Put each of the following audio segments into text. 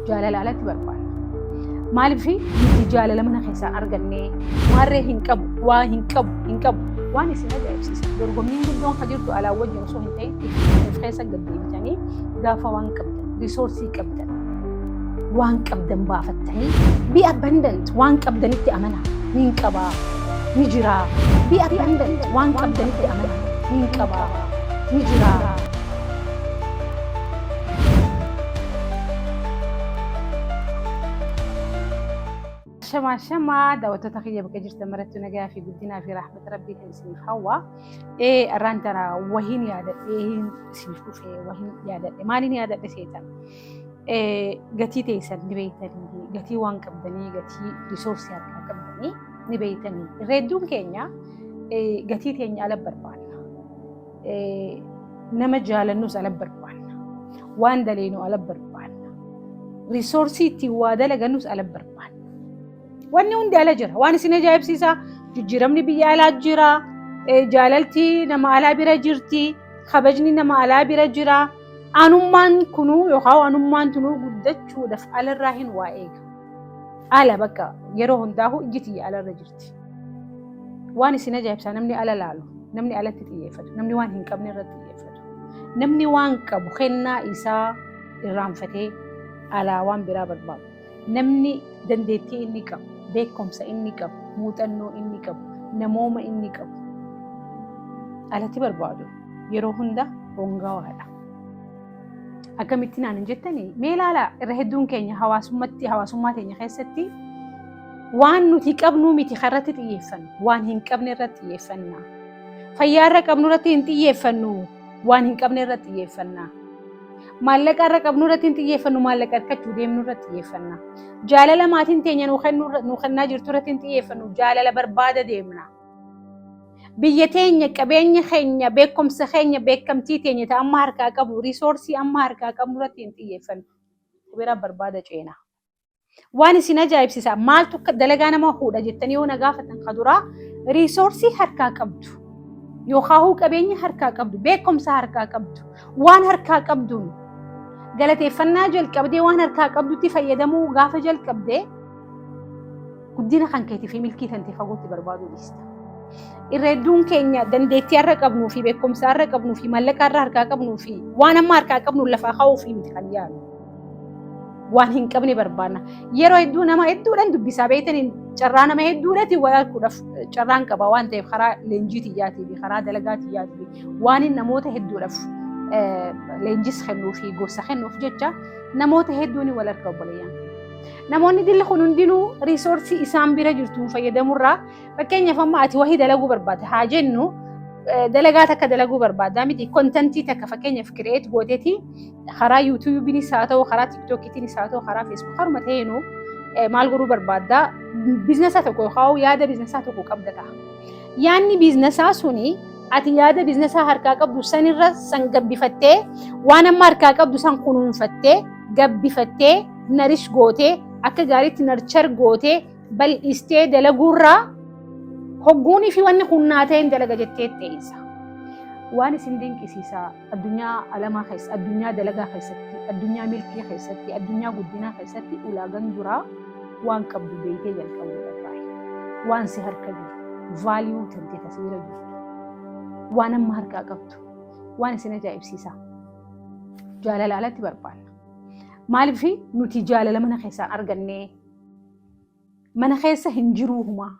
Jaalala alatti barbaanna. Maaliif nuti jaalala mana keessaa argannee waarree hin qabu, waa hin qabu, hin qabu. Waan isin ajaa'ibsiisa. Dorgommiin guddoon kan jirtu alaa wajjin osoo hin ta'in of keessa gad deebitanii gaafa waan qabdan, resource qabdan, waan qabdan baafattanii be abundant, waan qabdanitti amanaa. Niin qabaa, ni jiraa. Be abundant, waan qabdanitti amanaa. Niin qabaa, ni jiraa. Shamaa shamaa daawwattoota kiyya bakka jirtan marattuu nagaa fi guddinaa fi rahmata rabbiitiin isiniif hawwa. Arraan tana wahiin yaadadhee isiniif dhufe, wahiin yaadadhe. Maaliin yaadadhe seetan? Gatii teessan ni beektanii, gatii waan qabdanii, gatii resource harkaa qabdanii ni beektanii. Irra hedduun keenya gatii teenya ala barbaanna. Nama jaalannus ala barbaanna. Waan daleenu ala barbaanna. Resource ittiin waa dalagannus ala barbaanna. Wanni hundi ala jira. Waan isin ajaa'ibsiisaa, jijjiiramni biyya alaa jira. Jaalalti nama alaa bira jirti. Kabajni nama alaa bira jira. Anummaan kunuu yookaan anummaan tunuu guddachuudhaaf alarraa hin waa eega. Ala bakka yeroo hundaa'u ijji tiyya alarra jirti. Waan isin ajaa'ibsaa, namni ala laalu, namni alatti xiyyeeffatu, namni waan hin qabne irratti xiyyeeffatu. Namni waan qabu kennaa isaa irraanfatee alaa waan biraa barbaadu. Namni dandeettii inni qabu, beekumsa inni qabu, muuxannoo inni qabu, namooma inni qabu alatti barbaadu yeroo hunda hongawaadha. Akkamitti naan hin jettanii? Mee ilaalaa, irra hedduun keenya hawaasummatti, hawaasummaa teenya keessatti waan nuti qabnuu miti karratti xiyyeeffannu, waan hin qabne irratti xiyyeeffanna. Fayyaa irra qabnu irratti hin xiyyeeffannu, waan hin qabne irratti xiyyeeffanna. Maallaqa irra qabnu irratti hin xiyyeeffannu, maallaqa harkachuu deemnu irratti xiyyeeffanna. Jaalala maatiin teenya nuu kennaa jirtu irratti hin xiyyeeffannu, jaalala barbaada deemna. Biyya teenya, qabeenya keenya, beekumsa keenya, beekamtii teenya ta amma harkaa qabnu, resource amma harkaa qabnu irratti hin xiyyeeffannu. Bira barbaada ceena. Waan isin ajaa'ibsiisa, maaltu dalagaa nama fuudha jettanii yoo na gaafatan, ka duraa resource harkaa qabdu yookaan qabeenya harkaa qabdu, beekumsa harkaa qabdu, waan harkaa qabduun galateeffannaa jalqabdee, waan harkaa qabdutti fayyadamuu gaafa jalqabdee, guddina kan keetii fi milkii tantee fagootti barbaaduu dhiista. Irra hedduun keenya dandeettii har'a qabnuu fi beekumsa har'a qabnuu fi maallaqa har'a harkaa qabnuu fi waan amma harkaa qabnu lafaa ka'uu fi miti kan yaalu. Waan hin qabne barbaanna. Yeroo hedduu nama hedduudhaan dubbisaa beektaniin, carraa nama hedduudhatiin wal arguudhaaf carraan qaba waan ta'eef, karaa leenjii tiyyaatii fi karaa dalagaa tiyyaatii fi waan namoota hedduudhaaf leenjis kennuu fi gorsa kennuuf jecha namoota hedduun wal arga, obboleeyyan. Namoonni dilli kun hundinuu resource isaan bira jirtuun fayyadamurraa, fakkeenyaaf amma ati wahii dalaguu barbaadda haa jennu, dalagaa takka dalaguu barbaadda miti, content takka fakkeenyaaf create gooteeti, karaa YouTubeiinis haa ta'u, karaa TikTokiitiinis haa ta'u, karaa Facebook, karuma ta'eenuu maal godhuu barbaadda? Business tokko yookaan yaada business tokko qabda ta'a. Yaadni business suni, ati yaada business harkaa qabdu sanirra san gabbifattee, waan amma harkaa qabdu san kunuunfattee, gabbifattee, nourish gootee, akka gaariitti nurture gootee, bal'istee dalaguurraa, hogguunii fi wanni kun naa ta'een dalaga jettee teessa. Waan isin dinqisiisaa, addunyaa alamaa keessa, addunyaa dalagaa keessatti, addunyaa milkii keessatti, addunyaa guddinaa keessatti ulaagaan duraa waan qabdu beektee jalqabuudha baay'ee. Waan si harka jiru, value tantee tasbira jirtu, waan amma harkaa qabdu, waan isin ajaa'ibsiisaa. Jaalala alatti barbaanna. Maaliif nuti jaalala mana keessaan argannee mana keessa hin jiruu humaa.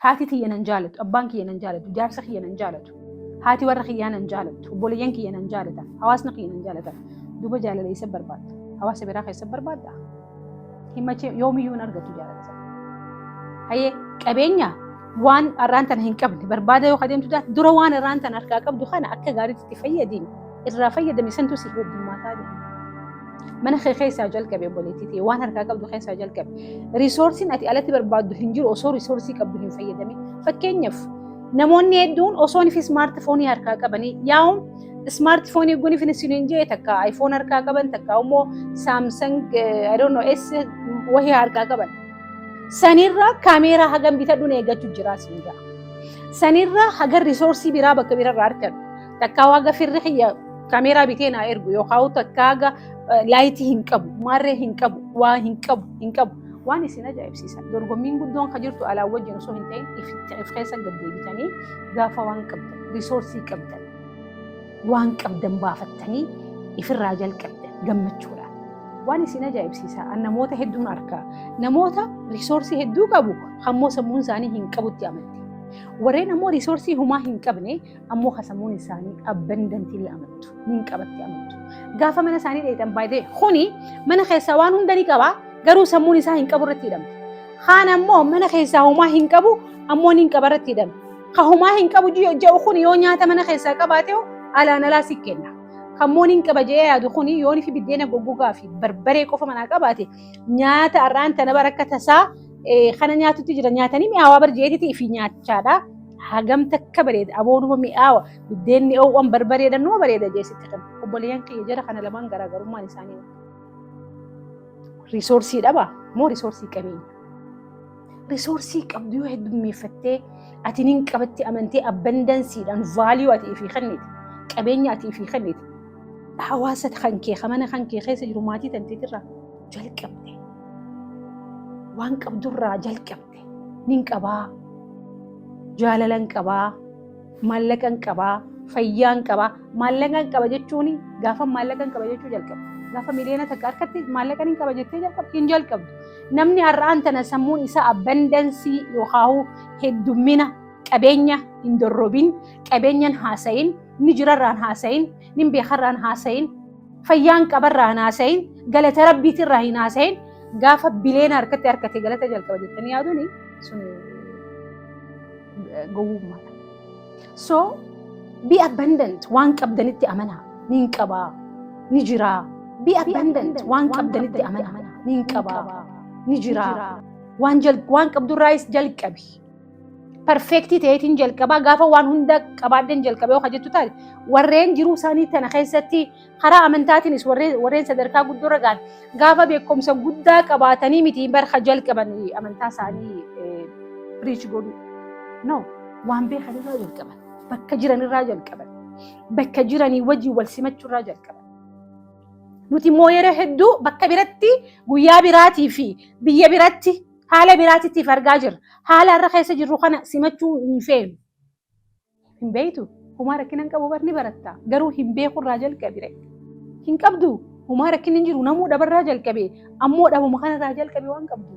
Haati tiyya nan jaalatu, abbaan kiyya nan jaalatu, jaarsa kiyya nan jaalatu, haati warra kiyyaa nan jaalattu, obboleeyyan kiyya nan jaalatan, hawaasni kiyya nan jaalatan. Duuba jaalala eessa barbaadda? Hawaasa biraa keessa barbaadda? Himachee yoomiyyuu hin argattu jaalala sana. Hayyee, qabeenya waan har'aan tana hin qabne barbaada yoo adeemtu taate, dura waan har'aan tana harkaa qabdu kana akka gaariitti itti fayyadin, irraa fayyadami, santu si heddummaataa deema. Mana kee keessaa jalqabe, obboleettii ta'e, waan harkaa qabdu keessaa jalqabe. Resourceiin ati alatti barbaaddu hin jiru osoo resource qabdu hin fayyadamin. Fakkeenyaaf namoonni hedduun osoo fi smartphone harkaa qabanii, yaa'uun smartphone guni fi isin hin jee, takka iPhone harkaa qaban, takka immoo Samsung, I don't know, S wahii harkaa qaban. Sanirra kaameeraa hagam bitadhuun eeggachuu jira siin jaa. Sanirra haga resource biraa bakka biraarraa argatu. Takka haga firri kiyya Kaameeraa bitee naa ergu yookaan takka haga light hin qabu, maarree hin qabu, waa hin qabu, hin qabu. Waan isin ajaa'ibsiisa. Dorgommiin guddoon kan jirtu alaa wajjin osoo hin ta'in if keessa gad deebitanii gaafa waan qabdan, resource qabdan, waan qabdan baafattanii ifirraa jalqabdan gammachuudhaan. Waan isin ajaa'ibsiisa. Namoota hedduun argaa. Namoota resource hedduu qabu ammoo sammuun isaanii hin qabutti amante. Warreen ammoo resource humaa hin qabne ammoo ka sammuun isaanii abundantly amantu. Ni qabatti amantu. Gaafa mana isaanii dheetan baay'ee kuni mana keessaa waan hunda ni qaba, garuu sammuun isaa hin qabu irratti hidhamte. Kaan ammoo mana keessaa humaa hin qabu, ammoo ni qaba irratti hidhamte. Ka humaa hin qabu jedhu kun yoo nyaata mana keessaa qabaate alaan alaa si kenna. Kammoo ni qaba jedhee yaadu kun yoo fi biddeena goggogaa fi barbaree qofa manaa qabaate, nyaata har'aan tana bara akka tasaa kana nyaatutti jira, nyaatanii mi'aawaa bar jeetiti fi nyaachaadha. Hagam takka bareeda, aboonuma mi'aawa, biddeenni oowwan barbareedha, numa bareeda jeesitti kan obboleeyyan kiyya jara kana lamaan garaagarummaan isaanii resource dhaba moo resource qabeenya? Resource qabdu yoo heddummeeffattee, ati nin qabatti amantee, abundancedhaan value ati ifii kennite, qabeenya ati ifii kennite, hawaasa kan kee, mana kan kee keessa jiru, maatii tanteetirraa jalqabde, waan qabdurraa jalqabde, nin qabaa, jaalalan qabaa, maallaqan qabaa, fayyaan qabaa. Maallaqan qaba jechuun gaafa maallaqan qaba jechuu jalqaba. Gaafa 1 miliyoona harkatti maallaqan hin qaba jettee jalqabdu hin jalqabdu. Namni har'aan tana sammuun isaa abundance yookaan heddummina qabeenya hin dorrobin, qabeenyan haasayin, ni jirarraan haasayin, ni beekarraan haasayin, fayyaan qabarraan haasayin, galata rabbiitirraa hin haasayin, gaafa biliyoona harkatti harkate galata jalqaba jettanii yaaduun sun gowwummaadha. So be abundant, waan qabdanitti amanaa, ni qabaa, ni jiraa. Be abundant, waan qabdanitti amanaa, ni qabaa, ni jiraa. Waan qabdurraayis jalqabi. Perfect ta'eetiin jalqabaa, gaafa waan hunda qabaadheen jalqabee yoo jettu taate, warreen jiruu isaanii tana keessatti karaa amantaatiinis warreen sadarkaa guddaa ga'an gaafa beekumsa guddaa qabaatanii miti barka jalqaban amantaa isaanii preach godhu. No, waan beekan irraa jalqaban, bakka jiran irraa jalqaban, bakka jiranii wajjin wal simachuu irraa jalqaban. Nuti immoo yeroo hedduu bakka biratti, guyyaa biraatii fi biyya biratti, haala biraatittiif argaa jirra. Haala har'a keessa jirru kana simachuu hin feenu. Hin beektu, humaa rakkina hin qabu, barni baratta, garuu hin beeku irraa jalqabi. Hin qabdu, humaa rakkinni hin jiru, namuu dhabarraa jalqabe, ammoo dhabuma kanarraa jalqabe waan qabdu.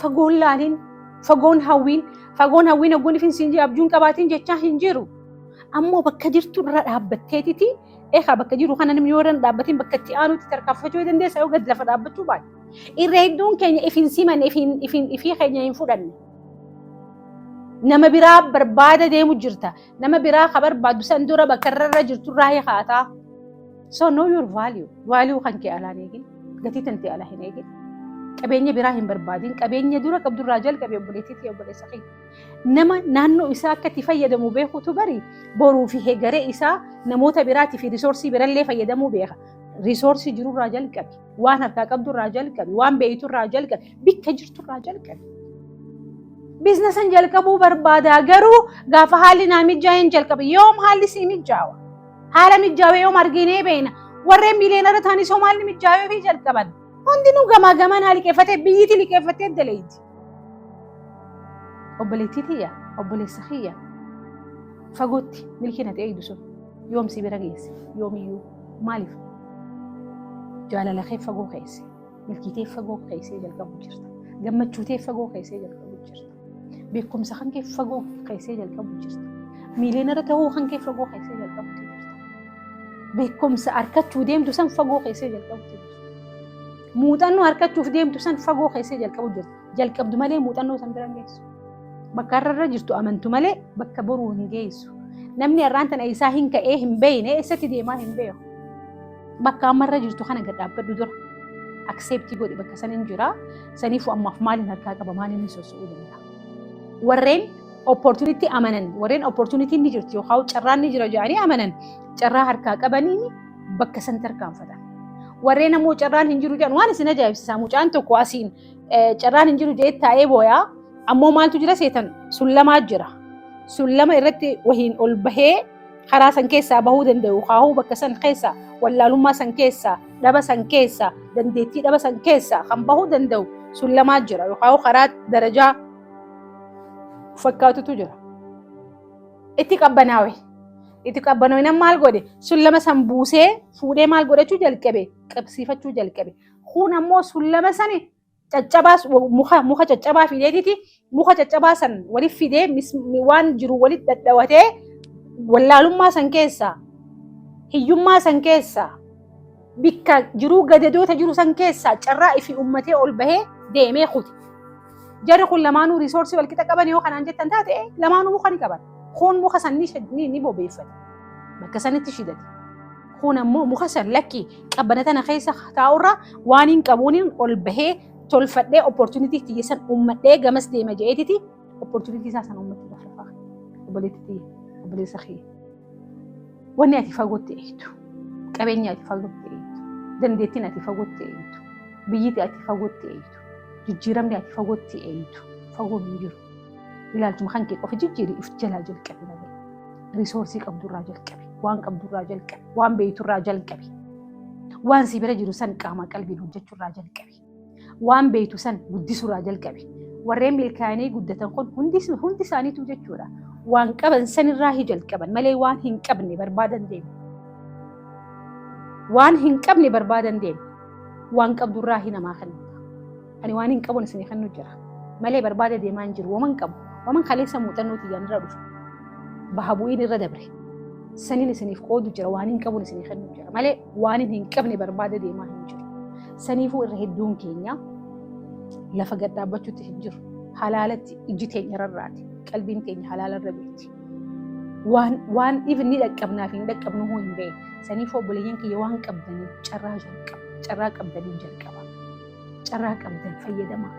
Fagoon laaliin, fagoon hawwiin, fagoon hawwiin hogguun ifin siin abjuun qabaatiin jechaa hin jiru. Ammoo bakka jirtu irra dhaabbatteetiti eegaa bakka jiru kana namni yoo irra dhaabbatiin bakka itti aanutti tarkaanfachuu dandeessa yoo gad lafa dhaabbachuu baate. Irra hedduun keenya ifin simanne, ifii keenya hin fudhanne. Nama biraa barbaada deemu jirta. Nama biraa ka barbaadu san dura bakka irra jirtu irraa haataa. So know your value. Value kan kee alaan eegin. Gatii tantee alaa hin eegin. Qabeenya biraa hin barbaadin. Qabeenya dura qabdurraa jalqabe, obboleettii ta'e, obboleessa kee. Nama naannoo isaa akka itti fayyadamu beekutu bari boruu fi hegaree isaa namoota biraatii fi resource birallee fayyadamuu beeka. Resource jirurraa jalqabi. Waan harkaa qabdurraa jalqabi. Waan beeyturraa jalqabi. Bikka jirturraa jalqabi. Businessan jalqabuu barbaada, garuu gaafa haalli naa mijaa'een jalqabe. Yoom haalli sii mijaawa? Haala mijaawee yoom arginee beekna? Warreen millionaire ta'anis yoom haalli mijaawee fi jalqaban? Hundinuu gamaa gamanaa liqeeffatee, biyyiti liqeeffattee daleeyti. Obboleettii tiyya, obboleessa kiyya, fagootti milkii na ta'e sun yoom si bira geesse? Yoomiyyuu maaliif jaalala kee fagoo keesse, milkiitee fagoo keessee jalqabu jirta, gammachuutee fagoo keessee jalqabu jirta, beekumsa kan kee fagoo keessee jalqabu jirta, millionaire ta'uu kan kee fagoo keessee jalqabu jirta, beekumsa harkachuu deemtu san fagoo keessee jalqabu jirta, muuxannoo harkachuuf deemtu san fagoo keessee jalqabu jirta. Jalqabdu malee muuxannoo san bira hin geessu. Bakka har'a jirtu amantu malee bakka boruu hin geessu. Namni har'aan tana isaa hin ka'ee hin beekne eessatti deemaa hin beeku. Bakka ammarra jirtu kana gad dhaabbadhu dura. Accept godhi, bakka san hin jira. Saniifuu ammaaf maaliin harkaa qaba, maaliin hin soso'uu danda'a? Warreen opportunity amanan, warreen opportunity ni jirti yookaan carraan ni jira jedhanii amanan, carraa harkaa qabaniin bakka san tarkaanfatan. Warreen ammoo carraan hin jiru jedhan, waan isin ajaa'ibsiisaa, mucaan tokko asiin carraan hin jiru jedhee taa'ee booyaa, ammoo maaltu jira seetan? Sullamaa jira. Sullama irratti wahiin ol bahee Karaa san keessaa bahuu danda'u, kaahuu bakka san keessaa, wallaalummaa san keessaa, dhaba san keessaa, dandeettii dhaba san keessaa kan bahuu danda'u sun lamaa jira yookaan karaa darajaa fakkaatutu jira. Itti qabbanaawe. Itti qabbanooynan maal godhe? Sullama san buusee fuudhee maal godhachuu jalqabe? Qabsiifachuu jalqabe. Kun ammoo sullama sani caccabaa muka caccabaa fideetiti muka caccabaa san walitti fidee waan jiru walitti dhadhawatee wallaalummaa san keessaa, hiyyummaa san keessaa, bikka jiruu gadadoota jiru san keessaa carraa ifi uummatee ol bahee deemee kute. Jarri kun lamaanuu resource wal qixa qaban yoo kanaan jettan taate, lamaanuu muka ni qaban. Kun muka san ni bobeeffate. Bakka sanitti shidate. Kun ammoo muka san lakki qabbana tana keessa taa'urra waan hin qabuuniin ol bahee tolfadhee opportunity tiyya san uummadhee gamas deema je'eetiti opportunity isaa san uummachuu lafaa. Obboleetti tiyya, obboleessa kiyya. Wanni ati fagootti eegdu, qabeenya ati fagootti eegdu, dandeettiin ati fagootti eegdu, biyyi ati fagootti eegdu, jijjiiramni ati fagootti eegdu, fagoo hin jiru. Ilaalchuma kan kee qofa jijjiiri, if jalaa jalqabi malee. Resource qabdurraa jalqabi, waan qabdurraa jalqabi, waan beeyturraa jalqabi. Waan si bira jiru san qaama qalbiin hojjechuurraa jalqabi. Waan beeytu san guddisuurraa jalqabi. Warreen milkaa'anii guddatan kun hundi isaaniitu jechuudha. Waan qaban sanirraa hi jalqaban malee waan hin qabne barbaadan deemu. Waan hin qabne barbaadan deemu. Waan qabdurraa hi namaa kennita. Ani waan hin qabuun isinii kennu jira. Malee barbaada deemaa hin jiru. Waman qabu. Waman kaleessa muuxannoo tiyyaan irra dhufe. Baha bu'iin irra dabre. Saniin isiniif qoodu jira. Waan hin qabuun isinii kennu jira. Malee waan hin qabne barbaada deemaa hin jiru. Saniifuu irra hedduun keenya lafa gad dhaabbachuutti hin jiru. Halaalatti ijji teenya rarraati. Qalbiin teenya halaala irra beekti. Waan even ni dhaqqabnaa fi hin dhaqqabnu hoo hin beekne. Saniifuu obboleeyyan kiyya, waan qabdaniif carraa jalqaba. Carraa qabdaniif jalqaba. Carraa qabdan fayyadamaa.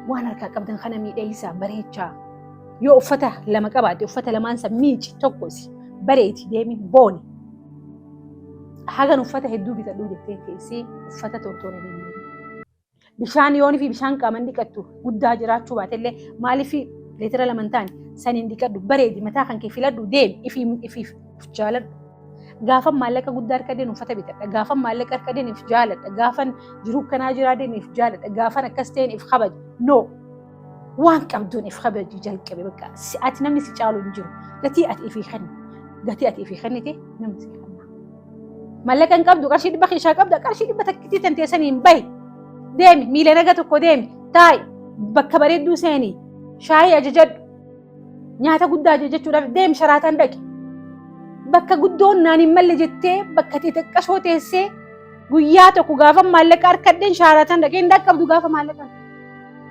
Waan harkaa qabdan kana miidheessaa, bareechaa. Yoo uffata lama qabaatte, uffata lamaan san miici, tokkosi bareeti, deemi, booni. Hagan uffata hedduu bitadhuu jettee teessee uffata tortoora deemee. Bishaan yoonii fi bishaan qaaman dhiqattu guddaa jiraachuu baatellee, maaliif leetira 2 hin taane saniin dhiqadhu, bareedi, mataa kan kee filadhu, deemi, ifiif if jaaladhu. Gaafan maallaqa guddaa harka uffata bitadha. Gaafan maallaqa harka if jaaladha. Gaafan jiruu kanaa jiraadeen if jaaladha. Gaafan akkas ta'een if kabaja. No. Waan qabduun if kabaji jalqabe bakka ati namni si caalu hin jiru. Gatii ati ifii kenni. Gatii ati ifii kennite namni si kenna. Maallaqa hin qabdu, qarshii 100 keessaa qabda, qarshii 100 takkitii tan teessanii hin bahi. Deemi, miila naga tokko deemi, taa'i, bakka bareedduu seeni, shaayii ajajadhu. Nyaata guddaa ajajachuudhaaf deemi, Sheraton dhaqi. Bakka guddoon naan hin malle jettee bakka xixiqqashoo teessee guyyaa tokko gaafa maallaqa harkadheen Sheraton dhaqee hin dhaqqabdu gaafa maallaqa.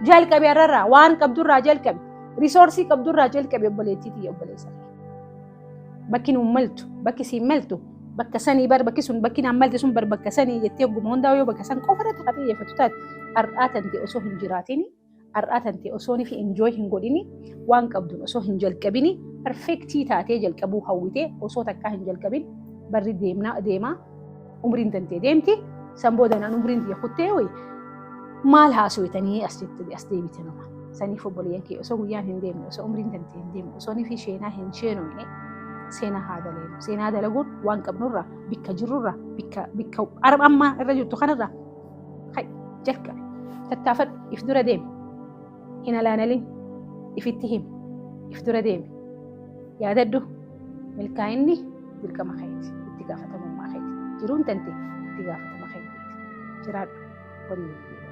Jalqabi har'arraa, waan qabdurraa jalqabi. Resource qabdurraa jalqabi, obboleettii tiyya, obboleessa. Bakki nuun maltu, bakki siin maltu, bakka sanii bar, bakki sun, bakki naan malte sun bar bakka sanii jettee ogguma hundaa yoo bakka san qofa irratti kan xiyyeeffatu taate, har'aa tante osoo hin jiraatini, har'aa tante osoo fi enjoy hin godhini, waan qabduun osoo hin jalqabini, perfect taatee jalqabuu hawwitee osoo takkaa hin jalqabin barri deemnaa deemaa, umriin tantee deemti. San booda naan umriin tiyya kuttee wayi maal haasawitanii as jettee as deebite nama. Saniif obboleeyyan kee, osoo guyyaan hin deemne, osoo umriin tantee hin deemne, osoo ni fi sheenaa hin sheenoyne, seenaa haa daleenu. Seenaa dalaguun waan qabnurraa, bikka jirrurraa, bikka amma irra jirtu kanarraa hay jalqabe. Tattaafadhu, if dura deemi. Hin alaanalin, ifitti himi. If dura deemi. Yaadadhu, milkaa'inni dirqama keeti. Itti gaafatamummaa keeti. Jiruun tante itti gaafatama keeti. Jiraadhu. Horii waliin.